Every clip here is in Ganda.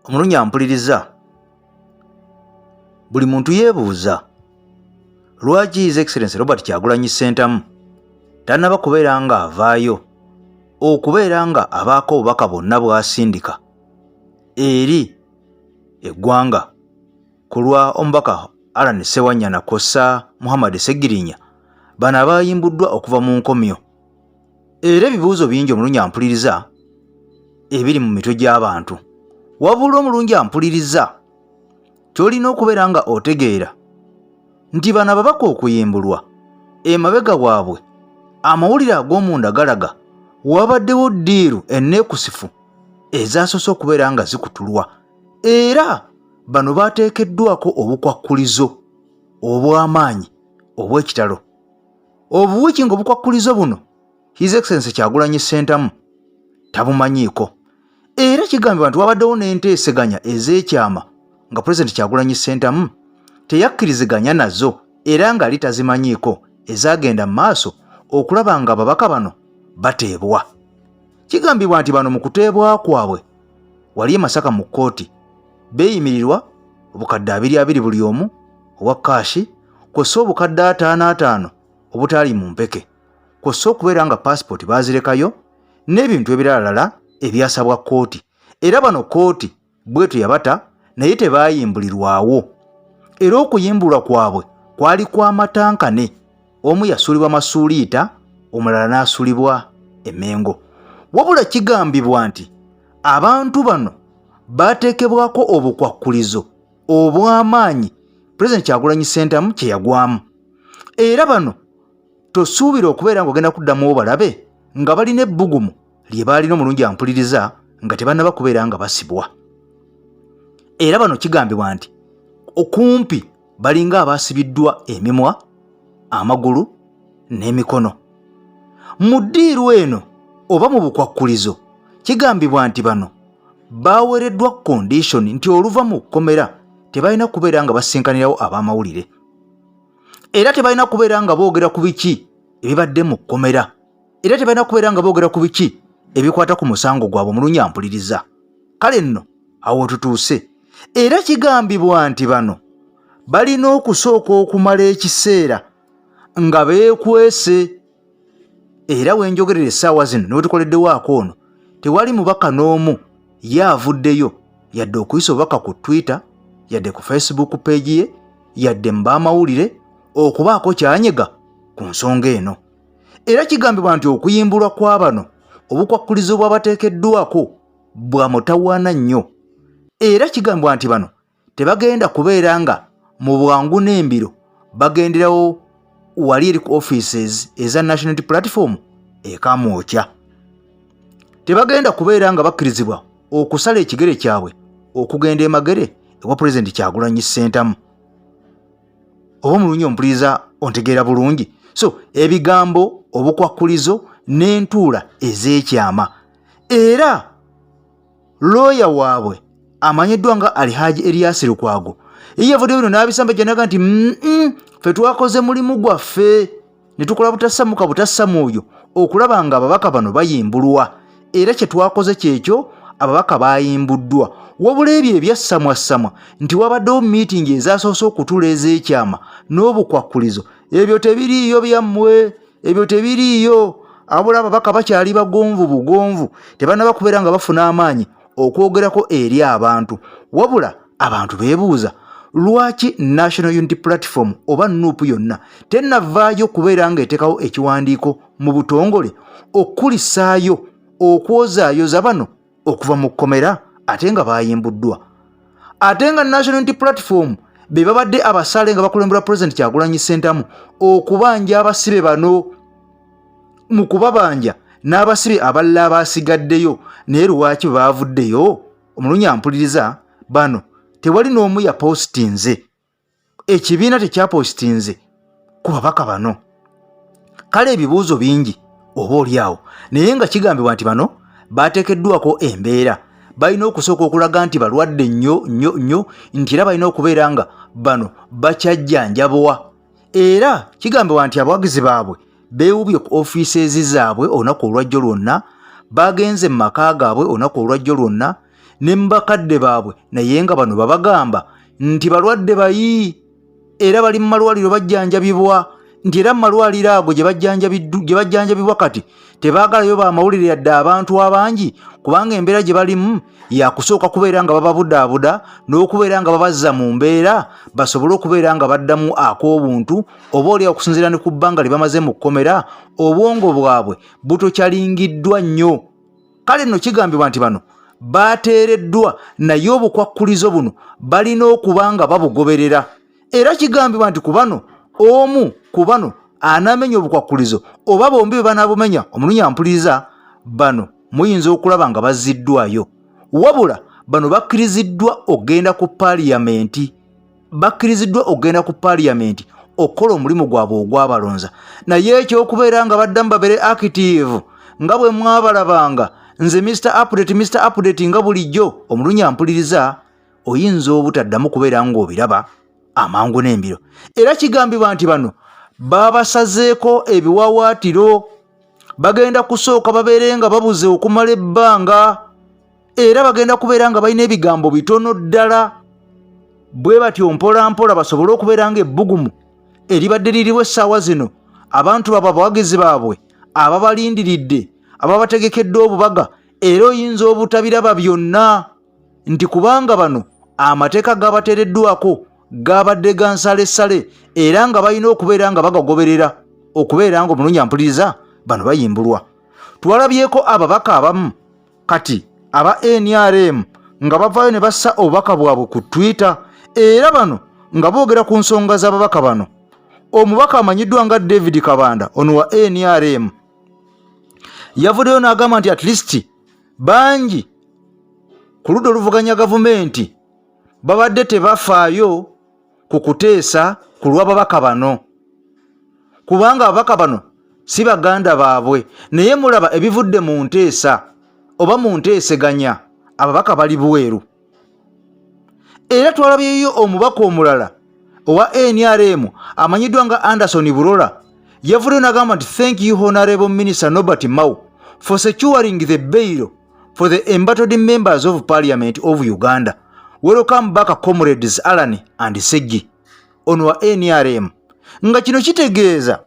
Omulungi ampuliriza, buli muntu yeebuuza lwaki His Excellency Robert Kyagulanyi Ssentamu tannaba kubeera ng'avaayo okubeera nga abaako obubaka bwonna bw'asindika eri eggwanga ku lwa omubaka Allan Ssewanyana kw'ossa Muhammad Ssegirinya, bano abayimbuddwa okuva mu nkomyo. Era ebibuuzo bingi omulungi ampuliriza ebiri mu mitwe gy'abantu. Wabula omulungi ampuliriza, ky'olina okubeera nga otegeera nti bano ababaka okuyimbulwa emabega waabwe amawulire ag'omunda galaga wabaddewo ddiiru enneekusifu ezasoose okubeera nga zikutulwa, era bano baateekeddwako obukwakkulizo obw'amaanyi obw'ekitalo. Obuwiki ng'obukwakkulizo buno His Excellency Kyagulanyi Ssentamu tabumanyiiko, era kigambibwa nti wabaddewo n'enteeseganya ez'ekyama nga Pulezidenti Kyagulanyi Ssentamu teyakkiriziganya nazo era ng'ali tazimanyiiko, ezagenda mu maaso okulaba nga ababaka bano bateebwa. Kigambibwa nti bano mu kuteebwa kwabwe wali e Masaka mu kkooti beeyimirirwa obukadde abiri abiri buli omu obwa kaashi, kw'ossa obukadde ataano ataano obutaali mu mpeke, kw'ossa okubeera nga paasipooti baazirekayo n'ebintu ebiralalala ebyasabwa kkooti. Era bano kkooti bwetyo yabata, naye tebaayimbulirwawo, era okuyimbulwa kwabwe kwali kwa matankane. Omu yasuulibwa Masuuliita, omulala n'asuulibwa e Mengo. Wabula kigambibwa nti abantu bano baateekebwako obukwakkulizo obw'amaanyi Pulezidenti Kyagulanyi Ssentamu kye yagwamu, era bano tosuubira okubeera ng'ogenda kuddamu obalabe nga balina ebbugumu lye baalina omulungi ampuliriza nga tebannaba kubeera nga basibwa. Era bano kigambibwa nti okumpi balinga abaasibiddwa emimwa, amagulu n'emikono. Mu ddiiru eno oba mu bukwakkulizo kigambibwa nti bano baaweereddwa kondishoni nti oluva mu kkomera tebalina kubeera nga basinkanirawo ab'amawulire, era tebalina kubeera nga boogera ku biki ebibadde mu kkomera, era tebalina kubeera nga boogera ku biki ebikwata ku musango gwabwe. Omulungi ampuliriza, kale nno awo tutuuse. Era kigambibwa nti bano balina okusooka okumala ekiseera nga beekwese, era wenjogerera essaawa zino ne wetukoleddewaako ono tewali mubaka n'omu ye avuddeyo yadde okuyisa obubaka ku Twitter, yadde ku Facebook page ye, yadde mu b'amawulire okubaako kyanyega ku nsonga eno. Era kigambibwa nti okuyimbulwa kwa bano obukwakkulizo bwabateekeddwako bwa mutawaana nnyo, era kigambibwa nti bano tebagenda kubeera nga mu bwangu n'embiro bagenderawo wali eri ku offices eza National Unity Platform e Kamwokya. Tebagenda kubeera nga bakkirizibwa okusala ekigere kyabwe okugenda e Magere ewa Pulezidenti Kyagulanyi Ssentamu. Oba omulungi ompuliriza ontegeera bulungi. So ebigambo, obukwakkulizo n'entuula ez'ekyama. Era looya waabwe amanyiddwa nga Alhaji Elias Lukwago ye yavuddeyo bino n'abisambajja naga nti ffe twakoze mulimu gwaffe ne tukola butassamuka butassa mwoyo okulaba nga ababaka bano bayimbulwa, era kye twakoze kyekyo, ababaka baayimbuddwa. Wabula ebyo ebyassamwassamwa nti wabaddewo miitingi ezasoose okutuula ez'ekyama n'obukwakkulizo, ebyo tebiriiyo byammwe, ebyo tebiriiyo. Abula ababaka bakyali bagonvu bugonvu, tebannaba kubeera nga bafuna amaanyi okwogerako eri abantu. Wabula abantu beebuuza lwaki National Unity Platform oba NUP yonna tennavaayo kubeera ng'eteekawo ekiwandiiko mu butongole okukulisaayo okwozaayoza bano okuva mu kkomera ate nga baayimbuddwa, ate nga National Unity Platform be babadde abasaale nga bakulembera Pulezidenti Kyagulanyi Ssentamu okubanja abasibe bano mu kubabanja n'abasibe abalala abaasigaddeyo. Naye lwaki bwe baavuddeyo omulungi ampuliriza bano tewali n'omu yapositinze, ekibiina tekyapositinze ku babaka bano? Kale ebibuuzo bingi oba oli awo, naye nga kigambibwa nti bano baateekeddwako embeera, balina okusooka okulaga nti balwadde nnyo nnyo nnyo, nti era balina okubeera nga bano bakyajjanjabwa. Era kigambibwa nti abawagizi baabwe beewubye ku ofiiseezi zaabwe olunaku olwajjo lwonna, bagenze mu maka gaabwe olunaku olwajjo lwonna. ne mu bakadde baabwe, naye nga bano babagamba nti balwadde bayi era bali mu malwaliro bajjanjabibwa, nti era mu malwaliro ago gye bajjanjabibwa kati tebaagalayo bamawulire yadde abantu abangi, kubanga embeera gye balimu yakusooka kubeera nga bababudaabuda n'okubeera nga babazza mu mbeera basobole okubeera nga baddamu ak'obuntu, oba oli okusinziira ne ku bbanga lye bamaze mu kkomera obwongo bwabwe butokyalingiddwa nnyo. Kale nno kigambibwa nti bano baateereddwa, naye obukwakkulizo buno balina okuba nga babugoberera. Era kigambibwa nti ku bano omu ku bano anaamenya obukwakkulizo oba bombi bwe banaabumenya, omulunya mpuliriza, bano muyinza okulaba nga bazziddwayo. Wabula bano bakkiriziddwa okugenda ku paaliyamenti, bakkiriziddwa okugenda ku paaliyamenti okukola omulimu gwabwe ogwabalonza, naye ekyokubeera nga baddamu babeere active nga bwe mwabalabanga nze Mr Update, Mr Update nga bulijjo, omulunya mpuliriza, oyinza obutaddamu kubeera ng'obiraba amangu n'embiro. Era kigambibwa nti bano babasazeeko ebiwawaatiro, bagenda kusooka babeere nga babuze okumala ebbanga, era bagenda kubeera nga balina ebigambo bitono ddala bwe batyo mpola mpola basobole okubeera nga ebbugumu eribadde liriwo essaawa zino, abantu baabwe, abawagizi baabwe ababalindiridde, ababategekedde obubaga, era oyinza obutabiraba byonna nti kubanga bano amateeka gabateereddwako gabadde ga nsalessale era nga balina okubeera nga bagagoberera okubeera nga omulungi ampuliriza bano bayimbulwa. Twalabyeko ababaka abamu kati aba NRM nga bavaayo ne bassa obubaka bwabwe ku Twitter, era bano nga boogera ku nsonga z'ababaka bano. Omubaka amanyiddwa nga David Kabanda, ono wa NRM, yavuddeyo n'agamba nti at least bangi ku ludda oluvuganya gavumenti babadde tebafaayo ku kuteesa ku lw'ababaka bano, kubanga ababaka bano si baganda baabwe, naye mulaba ebivudde mu nteesa oba mu nteeseganya, ababaka bali bweru. Era twalabyeyo omubaka omulala owa NRM amanyiddwa nga Anderson Bulola, yavuddeyo n'agamba nti thank you Honorable Minister Norbert Mao for securing the bail for the embattled members of Parliament of Uganda. Welcome back comrades Alan and Segi. Ono wa NRM. Nga kino kitegeeza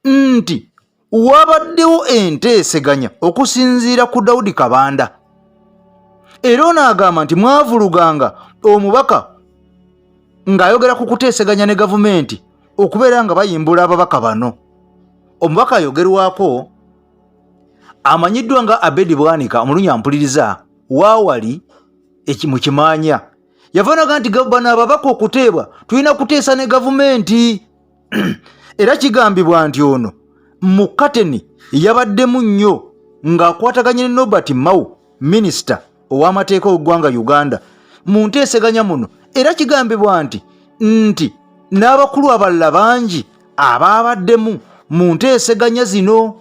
nti wabaddewo enteeseganya okusinziira ku Daudi Kabanda. Era ono agamba nti mwavuluganga omubaka ng'ayogera ku kuteeseganya ne gavumenti okubeera nga bayimbula ababaka bano. Omubaka ayogerwako amanyiddwa nga Abedi Bwanika, omulunya mpuliriza, waawali mu kimaanya, yavanaga nti bano ababaka okuteebwa tulina kuteesa ne gavumenti. Era kigambibwa nti ono mu kateni yabaddemu nnyo ng'akwataganye ne Norbert Mao, minisita ow'amateeka ow'eggwanga Uganda, mu nteeseganya muno. Era kigambibwa nti n'abakulu abalala bangi abaabaddemu mu nteeseganya zino,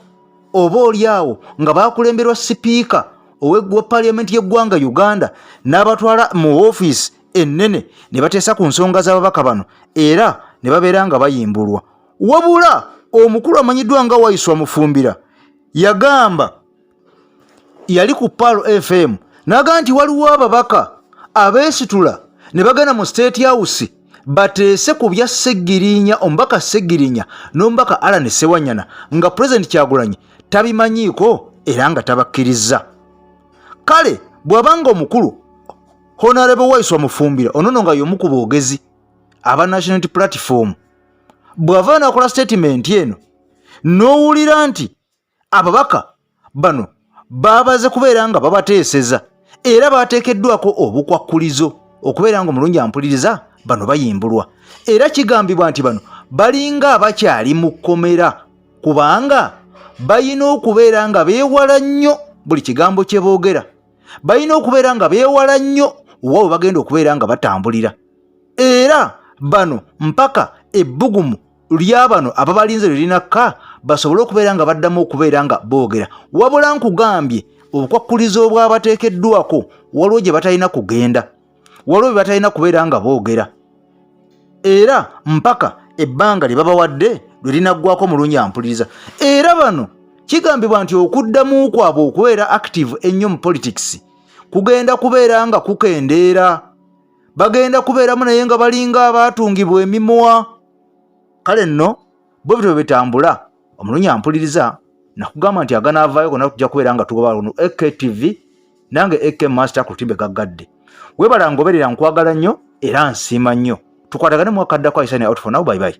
oba oli awo nga bakulemberwa sipiika owa paaliyamenti y'eggwanga Uganda n'abatwala mu ofiisi ennene ne bateesa ku nsonga z'ababaka bano, era ne babeera nga bayimbulwa. Wabula omukulu amanyiddwa nga Waiswa Mufumbira yagamba, yali ku Pearl FM, n'agamba nti waliwo ababaka abeesitula ne bagenda mu State House bateese ku bya Ssegirinya, omubaka Ssegirinya n'omubaka Alan Ssewanyana, nga Pulezidenti Kyagulanyi tabimanyiiko era nga tabakkiriza. Kale bw'abanga omukulu Honorable Waiswa Mufumbira onono nga y'omu ku boogezi aba National Unity Platform bw'ava n'akola statement eno, n'owulira nti ababaka bano baabaze kubeera nga babateeseza era baateekeddwako obukwakkulizo okubeera nga omulungi ampuliriza bano bayimbulwa. Era kigambibwa nti bano balinga abakyali mu kkomera, kubanga balina okubeera nga beewala nnyo buli kigambo kye boogera, balina okubeera nga beewala nnyo wa we bagenda okubeera nga batambulira. Era bano mpaka ebbugumu lya bano ababalinze lwe linakka basobole okubeera nga baddamu okubeera nga boogera. Wabula nkugambye obukwakkulizo obwabateekeddwako, waliwo gye batalina kugenda, waliwo bye batalina kubeera nga boogera, era mpaka ebbanga lye babawadde lwe linaggwako mulungi ampuliriza. Era bano kigambibwa nti okuddamu kwabwe okubeera active ennyo mu politics Kugenda kubeera nga kukendeera, bagenda kubeeramu naye nga balinga abaatungibwa emimwa. Kale nno bwe bityo bwe bitambula. Omulungi ampuliriza, nakugamba nti aganaavaayo gonna tujja kubeera nga tugoba luno AKTV, nange AK Master ku lutimbe gaggadde. Webala ngoberera, nkwagala nnyo era nsiima nnyo. Tukwatagane mwakaddako. I sign out for now, bye bye.